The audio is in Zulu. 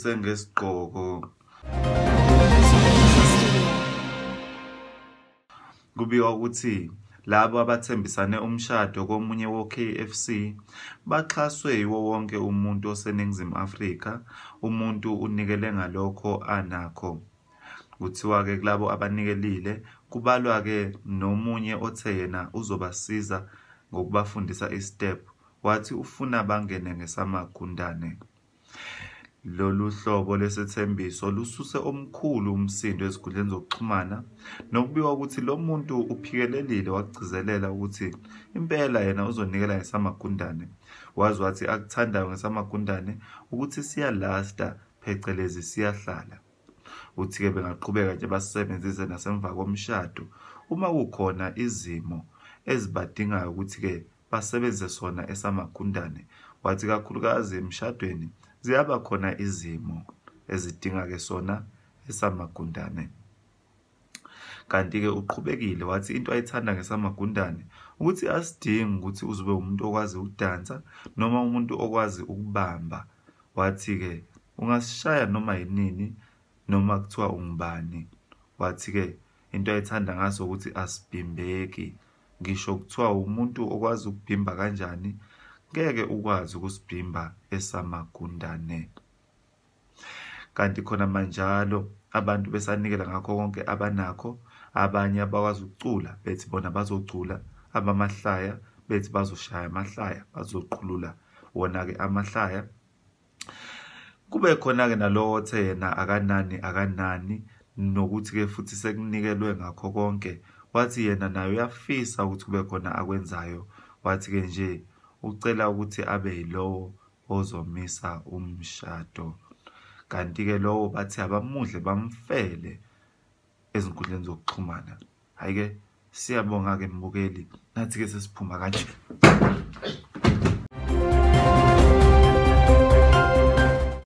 Bathembise ngesigqoko. Kubikwa ukuthi labo abathembisane umshado komunye wo-KFC baxhaswe yiwo wonke umuntu oseNingizimu Afrika. Umuntu unikele ngalokho anakho. Kuthiwa-ke kulabo abanikelile kubalwa-ke nomunye othe yena uzobasiza ngokubafundisa i-step, wathi ufuna bangene ngesamagundane. Lolu hlobo lesethembiso lususe omkhulu umsindo ezinkundleni zokuxhumana, nokubikwa ukuthi lo muntu uphikelelile wagcizelela ukuthi impela yena uzonikela ngesamagundane. Wazi wathi akuthandayo ngesamagundane ukuthi siyalasta, phecelezi siyahlala. Uthi-ke bengaqhubeka nje basisebenzise nasemva komshado uma kukhona izimo ezibadingayo ukuthi-ke basebenzise sona esamagundane. Wathi kakhulukazi emshadweni ziyaba khona izimo ezidinga-ke sona esamagundane. Kanti-ke uqhubekile wathi into ayithanda ngesamagundane ukuthi asidingi ukuthi uzobe umuntu okwazi ukudansa noma umuntu okwazi ukubamba. Wathi-ke ungasishaya noma yinini noma kuthiwa ungubani. Wathi-ke into ayithanda ngaso ukuthi asibhimbeki, ngisho kuthiwa umuntu okwazi ukubhimba kanjani ngeke ukwazi ukusibhimba esamagundane. Kanti khona manjalo abantu besanikela ngakho konke abanakho, abanye abakwazi ukucula bethi bona bazocula, abamahlaya bethi bazoshaya amahlaya, bazoqhulula wona-ke amahlaya. Kube khona-ke nalowo othe yena akanani akanani, nokuthi-ke futhi sekunikelwe ngakho konke. Wathi yena naye uyafisa ukuthi kube khona akwenzayo. Wathi-ke nje ucela ukuthi abe yilowo ozomisa umshado. Kanti-ke lowo bathi abamudle bamfele ezinkundleni zokuxhumana. Hhayi-ke siyabonga-ke mbukeli, nathi-ke sesiphuma kanje.